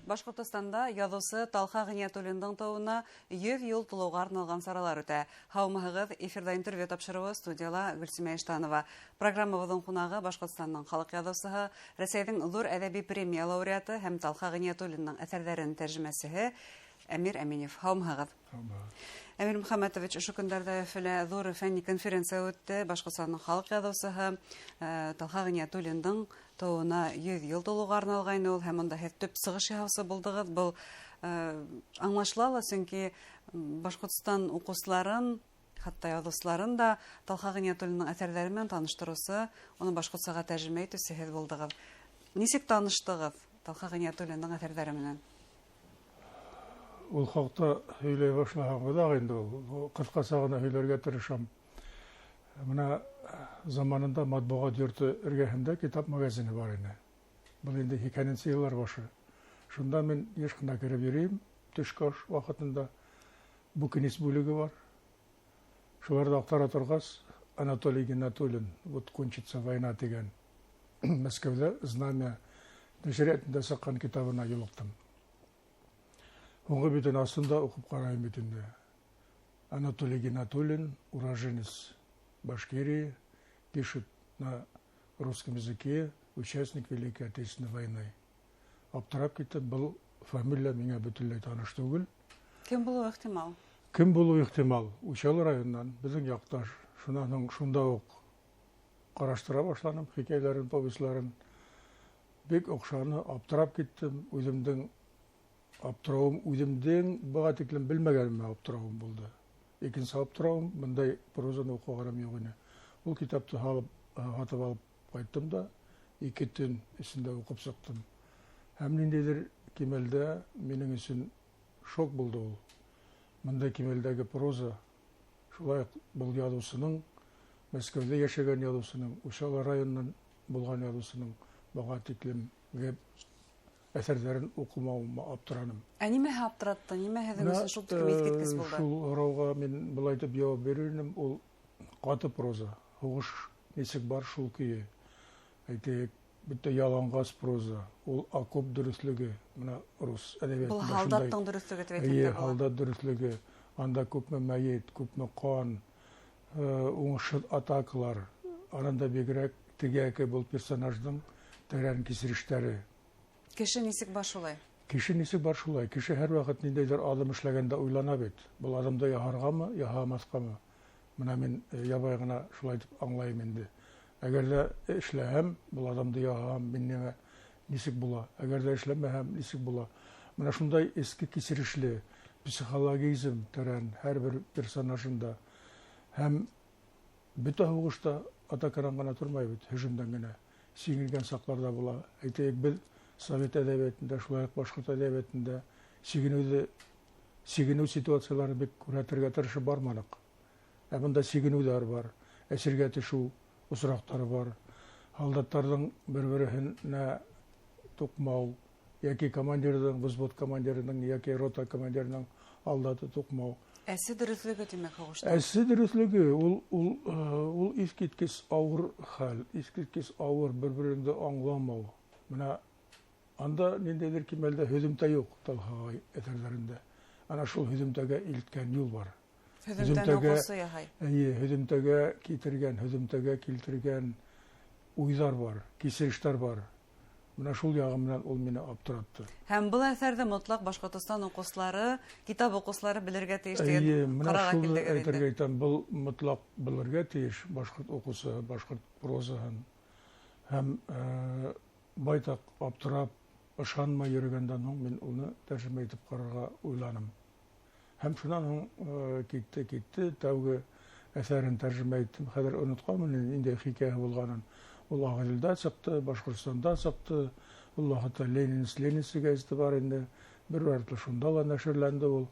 Башҡортостанда яҙыусы Талха Ғиниәтуллиндың тыуыуына 100 йыл тулыуға арналған саралар үтә. Һаумыһығыҙ, эфирҙа интервью тапшырыуы, студияла Гөлсимә Иштанова. Программабыҙҙың ҡунағы Башҡортостандың халыҡ яҙыусыһы, Рәсәйҙең ҙур әҙәби премия лауреаты һәм Талха Ғиниәтуллиндың әҫәрҙәрен тәржемәсеһе Әмир Әминев. Һаумыһығыҙ. Әмир Мөхәммәтович, ошо көндәрҙә Өфөлә ҙур фәнни конференция үтте. Башҡортостандың халыҡ яҙыусыһы Талха Ғиниәтуллиндың тыуыуына 100 йыл тулыуға арналғайны ул, һәм унда һеҙ төп сығыш яһаусы булдығыҙ. Был аңлашыла ла, сөнки Башҡортостан уҡыусыларын, хатта яҙыусыларын да Талха Ғиниәтуллиндың әҫәрҙәре менән таныштырыусы, уны башҡортсаға тәржемә итеүсе һеҙ булдығыҙ. Нисек таныштығыҙ Талха Ғиниәтуллиндың әҫәрҙәре менән? Ул хаҡта һөйләй башлаһаң, оҙаҡ инде ул. Ҡыҫҡаса ғына һөйләргә тырышам. Бына заманында матбуғат йорто эргәһендә китап магазины бар ине. Был инде 80-нсе йыллар башы. Шунда мин йыш ҡына кереп йөрөйөм, төшкө аш ваҡытында букинист бүлеге бар. Шуларҙы аҡтара торғас, Анатолий Гинатуллин «Вот кончится война» тигән Мәскәүҙә «Знамя» нәшриәтендә сыҡҡан китабына юлыҡтым. Һуңғы битен астым да уҡып ҡарайым бит инде. Анатолий Гинатуллин, уроженец Башкирии, пишет на русском языке, участник Великой Отечественной войны. Аптырап киттем, был фамилия миңә бөтөнләй таныш түгел. Кем булыуы ихтимал? Кем булыуы ихтимал? Учалы районынан, беҙҙең яҡташ. Шунан һуң шунда уҡ ҡараштыра башланым хикәйәләрен, повестьларын. Бик оҡшаны, аптырап киттем. Үҙемдең аптырауым, үҙемдең быға тиклем белмәгәнемә аптырауым булды. Икенсе аптырауым, бындай прозаны уҡығаным юҡ ине. Ул китапты һатып алып ҡайттым да, 2 төн эсендә уҡып сыҡтым. Һәм ниндәйҙер кимәлдә минең өсөн шок булды ул. Бындай кимәлдәге проза, шулай уҡ был яҙыусының, Мәскәүҙә йәшәгән яҙыусының, Учалы районынан булған яҙыусының быға тиклем әҫәрҙәрен уҡымауыма аптыраным. Ә нимәһе аптыратты? Нимә һеҙҙең өсөн шул тиклем иҫ киткес булды? Шул һорауға мин былай итеп яуап бирер инем. Ул ҡаты проза. Һуғыш нисек бар шул көйө. Әйтәйек, бөтә яланғас проза. Ул окоп дөрөҫлөгө. Бына рус әҙәбиәтендә Был шундай. һалдаттың дөрөҫлөгө тип әйтһәк Эйе, тә була. һалдат дөрөҫлөгө. Анда күпме мәйет, күпме ҡан, уңышһыҙ атакалар. Анан да бигерәк теге яки был персонаждың тәрән кисерештәре. Кеше нисек бар шулай? Кеше нисек бар шулай? Кеше һәр ваҡыт ниндәйҙер аҙым эшләгәндә уйлана бит. Был аҙымды яһарғамы, яһамаҫҡамы? Бына мин ябай ғына шулай итеп аңлайым инде. Әгәр ҙә эшләһәм, был аҙымды яһаһам, мин нимә, нисек була? Әгәр ҙә эшләмәһәм, нисек була? Бына шундай эске кисерешле психологизм тәрән һәр бер персонажында. Һәм бөтә һуғышта атаканан ғына тормай бит, һөжүмдән генә. Сигенгән саҡларҙа була. Әйтәйек, беҙ совет әҙәбиәтендә, шулай уҡ башҡорт әҙәбиәтендә сигенеү ситуацияларын бик күрһәтергә тырышып барманыҡ. Ә бында сигенеүҙәр бар, әсиргә төшөү осраҡтары бар. Һалдаттарҙың бер-береһенә туҡмау, йәки командирҙың, взвод командирының, йәки рота командирының һалдаты туҡмау. Әсе дөрөҫлөгө тимәк һуғышта. Әсе дөрөҫлөгө, ул иҫ киткес ауыр хәл, иҫ киткес ауыр бер-береңде аңламау. Бына анда ниндәйҙер кимәлдә һөҙөмтә юҡ Талха ағай әҫәрҙәрендә. Ана шул һөҙөмтәгә илткән юл бар. Һөҙөмтәне уҡыусы яһай. Эйе, һөҙөмтәгә китергән, һөҙөмтәгә килтергән уйҙар бар, кисерештәр бар. Бына шул яғы менән ул мине аптыратты. Һәм был әҫәрҙе мотлаҡ Башҡортостан уҡыусылары, китап уҡыусылары белергә тейеш тигән Эйе, бына ҡарарға шуны килдегеҙ инде. әйтергә әйтәм, был мотлаҡ белергә тейеш башҡорт уҡыусыһы, башҡорт прозаһын. Һәм байтаҡ аптырап, ышанмай йөрөгәндән һуң мин уны тәржемә итеп ҡарарға уйланым. Һәм шунан һуң китте, китте, тәүге әҫәрен тәржемә иттем. Хәҙер онотҡанмын ниндәй хикәйә булғанын. Ул Ағиҙелдә сыҡты, Башҡортостанда сыҡты. Ул ваҡытта Ленинс, Ленинсы гәзите бар инде. Бер ваҡытта шунда ла нәшерләнде ул.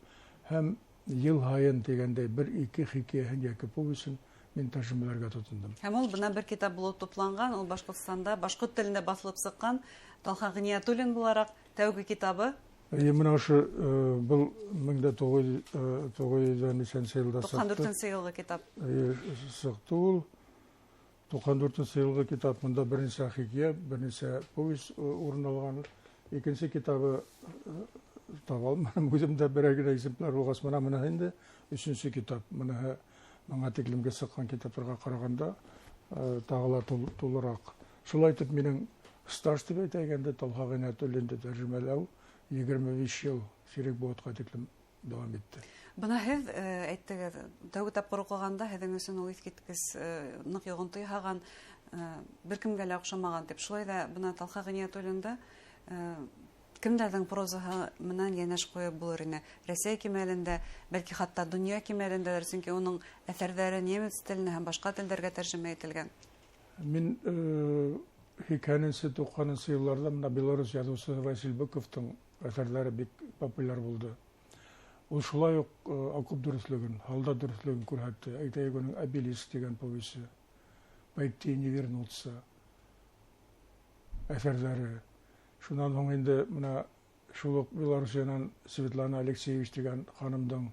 Һәм йыл һайын тигәндәй бер-ике хикәйәһен йәки повестен мин тәржемәләргә тотондом. Һәм ул бына бер китап булып тупланған, ул Башҡортостанда башҡорт телендә баҫылып сыҡҡан Талха Ғиниәтуллин булараҡ тәүге китабы. Эйе, бына ошо был мең дә туғыҙ йөҙ ҙә нисәнсе йылда Туҡһан сыҡты. дүртенсе йылғы китап. Эйе, сыҡты ул. Туҡһан дүртенсе йылғы китап. Бында бер нисә хикәйә, бер нисә повесть урын алған. Икенсе китабы таба алманым, үҙем дә берәр генә экземпляр булғас, мына инде өсөнсө китап. Мына миңа тиклемгә сыҡҡан китаптарға ҡарағанда тағы ла тулыраҡ. Шулай итеп минең стаж тип әйтәгәндә Талха Ғиниәтуллинды тәржемәләү 25 йыл сирек быуатҡа тиклем дауам итте. Бына һеҙ әйттегеҙ, тәүге тапҡыр уҡығанда һеҙҙең өсөн ул иҫ киткес ныҡ йоғонто яһаған, бер кемгә лә оҡшамаған тип. Шулай ҙа бына Талха Ғиниәтуллинды кемдәрҙең прозаһы менән йәнәш ҡуйып булыр ине? Рәсәй кимәлендә, бәлки хатта донъя кимәлендәлер, сөнки уның әҫәрҙәре немец теленә һәм башҡа телдәргә тәржемә ителгән. Мин 80-нсе, 90-нсы йылларҙа бына белорус яҙыусыһы Василь Быковтың әҫәрҙәре бик популяр булды. Ул шулай уҡ окоп дөрөҫлөгөн, һалдат дөрөҫлөгөн күрһәтте. Әйтәйек, уның «Обелиск» тигән повесі, «Пойти не вернуться» әҫәрҙәре. Шунан һуң инде бына шул уҡ Белоруссиянан Светлана Алексеевич тигән ханымдың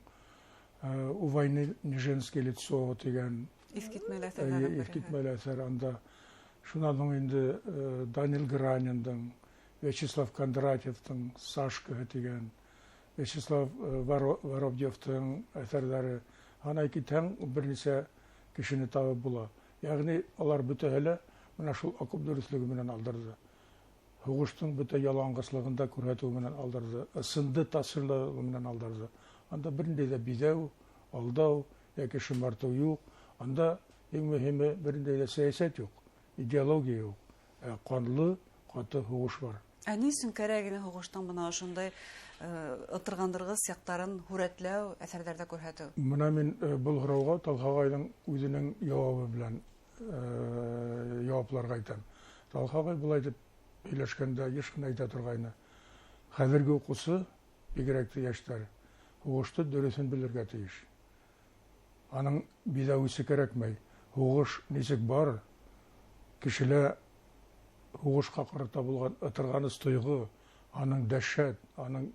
«У войны не женское лицо» тигән иҫ китмәле әҫәрҙәре. Иҫ китмәле әҫәр анда. Шунан һуң инде Данил Граниндың, Вячеслав Кондратьевтың «Сашка» тигән, Вячеслав Воробьевтың әҫәрҙәре. Һанай китһәң, бер нисә кешене табып була. Йәғни алар бөтәһе лә бына шул окоп дөрөҫлөгө менән алдырҙы. Һуғыштың бөтә яланғаслығын да күрһәтеү менән алдырҙы, ысынды тасвирлау менән алдырҙы. Анда бер ниндәй ҙә биҙәү, алдау йәки шымартыу юҡ. Анда иң мөһиме бер ниндәй ҙә сәйәсәт юҡ, идеология юҡ. Ә ҡанлы, ҡаты һуғыш бар. Ә ни өсөн кәрәк ине һуғыштың бына ошондай ытырғандырғыс яҡтарын һүрәтләү, әҫәрҙәрҙә күрһәтеү? Бына мин был һорауға Талха ағайҙың үҙенең яуабы белән яуапларға әйтәм. Талха ағай былай тип һөйләшкәндә йыш ҡына әйтә торғайны: хәҙерге уҡыусы, бигерәк тә йәштәр, һуғышты дөрөҫөн белергә тейеш. Аның биҙәүесе кәрәкмәй. Һуғыш нисек бар, кешелә һуғышҡа ҡарата булған ытырғаныс тойғо, аның дәһшәт, аның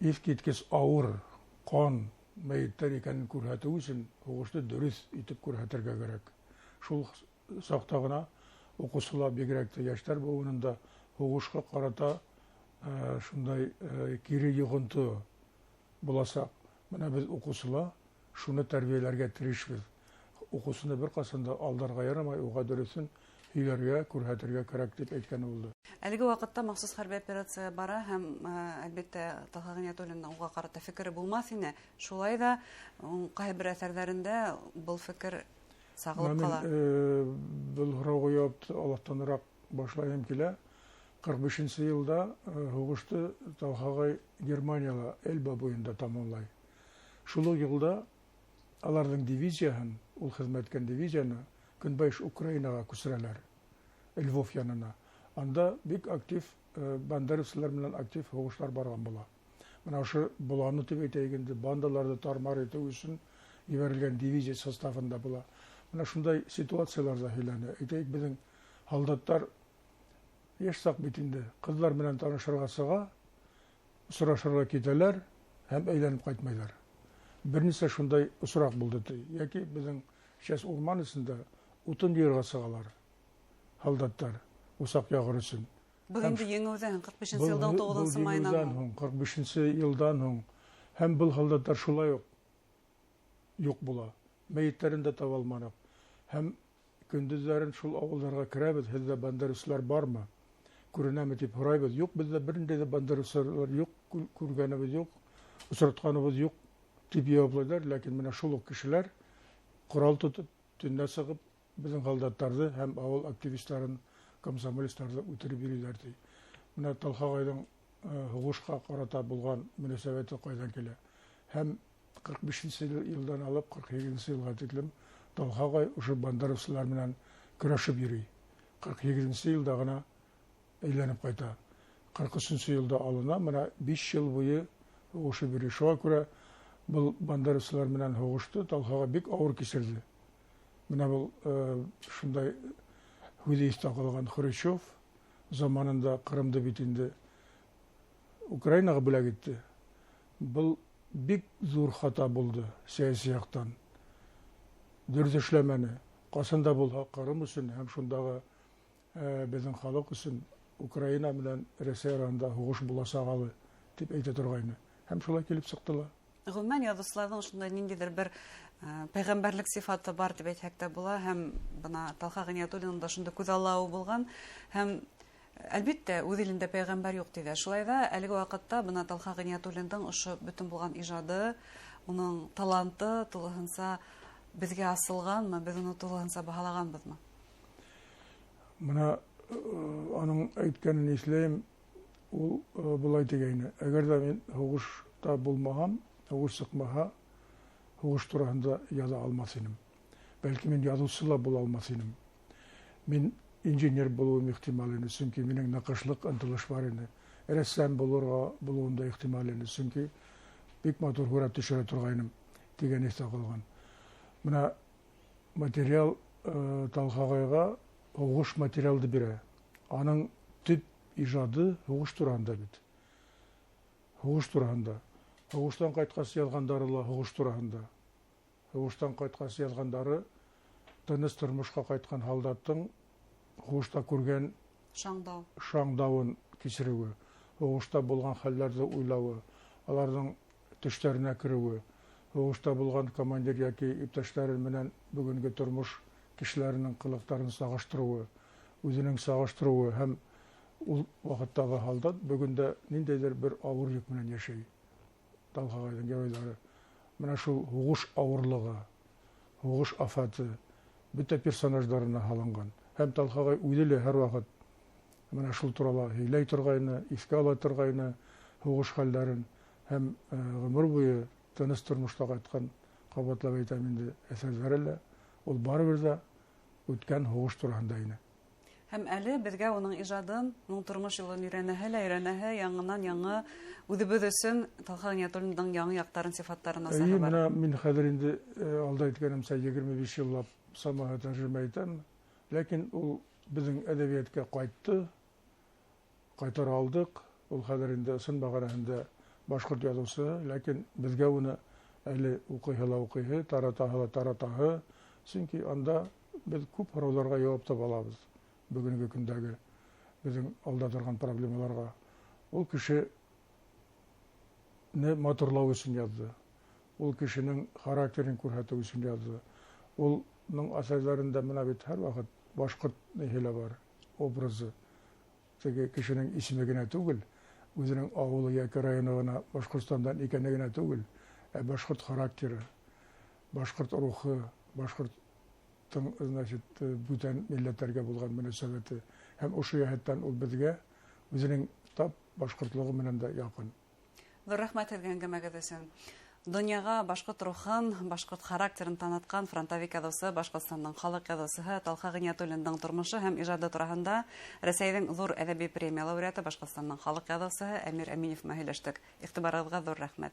иҫ киткес ауыр ҡан мәйеттәр икәнен күрһәтеү өсөн һуғышты дөрөҫ итеп күрһәтергә кәрәк. Шул саҡта ғына уҡыусылар, бигерәк тә йәштәр быуынында һуғышҡа ҡарата шундай кире йоғонто буласаҡ. Бына беҙ уҡыусылар шуны тәрбиәләргә тырышбыҙ. Уҡыусыны бер ҡасан да алдарға ярамай, уға дөрөҫөн һөйләргә, күрһәтергә кәрәк тип әйткәне булды. Әлеге ваҡытта махсус хәрби операция бара һәм, әлбиттә, Талха Ғиниәтуллиндың уға ҡарата фекере булмаҫ ине. Шулай ҙа ҡайһы бер әҫәрҙәрендә был фекер сағылып ҡала. Мин был һорауға яуапты алыҫтаныраҡ башлайым килә. 45-нсе йылда һуғышты Талха ағай Германияла Эльба буйында тамамлай. Шул уҡ йылда аларҙың дивизияһын, ул хеҙмәт иткән дивизияны Көнбайыш Украинаға күсерәләр, Львов янына. Анда бик актив бандеровсылар менән актив һуғыштар барған була. Бына ошо боланы тип әйтәйек инде, бандаларҙы тармар итеү өсөн ебәрелгән дивизия составында була. Бына шундай ситуацияларҙа һөйләнә. Әйтәйек, беҙҙең һалдаттар йәш саҡ бит инде, ҡыҙҙар менән танышырға сыға, осрашырға китәләр һәм әйләнеп ҡайтмайҙар. Бер нисә шундай осраҡ булды ти. Йәки беҙҙең сейчас урман эсендә утын йыйырға сығалар һалдаттар, усаҡ яғыр өсөн. Был инде еңеүҙән һуң, 45-нсе йылдың туғыҙынсы майынан һуң. 45-нсе йылдан һуң. Һәм был һалдаттар шулай уҡ юҡ була. Мәйеттәрен дә таба алманыҡ. Һәм көндөҙҙәрен шул ауылдарға керәбеҙ, һеҙҙә бандеровсылар бармы? Күренәме тип һорайбыҙ. Юҡ, беҙҙә бер ниндәй ҙә бандеровсылар юҡ, күргәнебеҙ юҡ, осратҡаныбыҙ юҡ тип яуаплайҙар. Ләкин бына шул уҡ кешеләр ҡорал тотоп, төндә сығып, беҙҙең һалдаттарҙы һәм ауыл активистларын, комсомолистарҙы үтереп йөрөйҙәр ти. Бына Талха ағайҙың һуғышҡа ҡарата булған мөнәсәбәте ҡайҙан килә? Һәм 45-нсе йылдан алып 48-нсе йылға тиклем Талха ағай ошо бандеровсылар менән көрәшеп йөрөй. 48-нсе йылда ғына әйләнеп ҡайта. 43-нсе йылда алына, бына 5 йыл буйы һуғышып йөрөй. Шуға күрә был бандеровсылар менән һуғышты Талха ағай бик ауыр кисерҙе. Бына был шундай һүҙе иҫтә ҡалған Хрущев заманында Ҡырымды бит инде Украинаға бүләк итте. Был бик ҙур хата булды сәйәси яҡтан. Дөрөҫ эшләмәне. Ҡасан да булһа Ҡырым өсөн һәм шундағы беҙҙең халыҡ өсөн Украина менән Рәсәй араһында һуғыш буласаҡ әле тип әйтә торғайны. Һәм шулай килеп сыҡты ла. Ғөмүмән, яҙыусыларҙың шундай ниндәйҙер бер пәйғәмбәрлек сифаты бар тип әйтһәк тә була, һәм бына Талха Ғиниәтуллиның да шундай күҙаллауы булған. Һәм әлбиттә, үҙ илендә пәйғәмбәр юҡ тиҙәр. Шулай ҙа әлеге ваҡытта бына Талха Ғиниәтуллиндың ошо бөтөн булған ижады, уның таланты тулыһынса беҙгә асылғанмы, беҙ уны тулыһынса баһалағанбыҙмы? Бына аның әйткәнен иҫләйем, ул былай тигәйне: әгәр ҙә мин һуғышта булмаһам, һуғыш сыҡмаһа, һуғыш тураһында яҙа алмаҫ инем. Бәлки мин яҙыусы ла була алмаҫ инем. Мин инженер булыуым ихтимал ине, сөнки минең наҡышлыҡ ынтылыш бар ине. Рәссам булыуым да ихтимал ине, сөнки бик матур һүрәт төшөрә торғайным тигән иҫтә ҡалған. Бына материал Талха ағайға һуғыш материалды бирә. Аның төп ижады һуғыш тураһында бит. Һуғыш тураһында. Һуғыштан ҡайтҡас яҙғандары ла һуғыш тураһында. Һуғыштан ҡайтҡас яҙғандары тыныс тормошҡа ҡайтҡан һалдаттың һуғышта күргән шаңдауын кисереүе, һуғышта булған хәлдәрҙе уйлауы, аларҙың төштәренә кереүе, һуғышта булған командир йәки иптәштәре менән бөгөнгө тормош кешеләренең ҡылыҡтарын сағыштырыуы, үҙенең сағыштырыуы һәм ул ваҡыттағы һалдат бөгөн дә ниндәйҙер бер ауыр йөк менән йәшәй. Талха ағайҙың геройҙары. Бына шул һуғыш ауырлығы, һуғыш афаты бөтә персонаждарына һалынған. Һәм Талха ағай үҙе лә һәр ваҡыт бына шул турала һөйләй торғайны, иҫкә ала торғайны һуғыш хәлдәрен һәм ғүмер буйы тыныс тормошта ҡайтҡан, ҡабатлап әйтәм инде, әҫәрҙәре лә ул барыбер ҙә үткән һуғыш тураһында ине. Һәм әле беҙгә уның ижадын, уның тормош юлын өйрәнәһе лә өйрәнәһе, яңынан яңы үҙебеҙ өсөн Талха Ғиниәтуллиндың яңы яҡтарын, сифаттарын асаһы бар. Бына мин хәҙер инде алда әйткәнемсә 25 йыллап самаһы тәржемә итәм, ләкин ул беҙҙең әҙәбиәткә ҡайтты, ҡайтара алдыҡ. Ул хәҙер инде ысын мәғәнәһендә башҡорт яҙыусыһы, ләкин беҙгә уны әле уҡыйһы ла уҡыйһы, таратаһы ла таратаһы, сөнки анда беҙ күп һорауҙарға яуап таба алабыҙ. Бөгөнгө көндәге беҙҙең алда торған проблемаларға. Ул кешене матурлау өсөн яҙҙы. Ул кешенең характерын күрһәтеү өсөн яҙҙы. Уның әҫәрҙәрендә бына бит һәр ваҡыт башҡорт ниһе лә бар, образы. Теге кешенең исеме генә түгел, үҙенең ауылы йәки районы ғына Башҡортостандан икәне генә түгел, ә башҡорт характеры, башҡорт рухы, башҡорт значит, бүтән милләттәргә булған мөнәсәбәте. Һәм ошо йәһәттән ул беҙгә үҙенең тап башҡортлығы менән дә яҡын. Ҙур рәхмәт һеҙгә әңгәмәгеҙ өсөн. Донъяға башҡорт рухын, башҡорт характерын танытҡан фронтовик яҙыусы, Башҡортостандың халыҡ яҙыусыһы Талха Ғиниәтуллиндың тормошо һәм ижады тураһында Рәсәйҙең ҙур әҙәби премия лауреаты, Башҡортостандың халыҡ яҙыусыһы Әмир Әминев менән һөйләштек. Иғтибарығыҙға ҙур рәхмәт.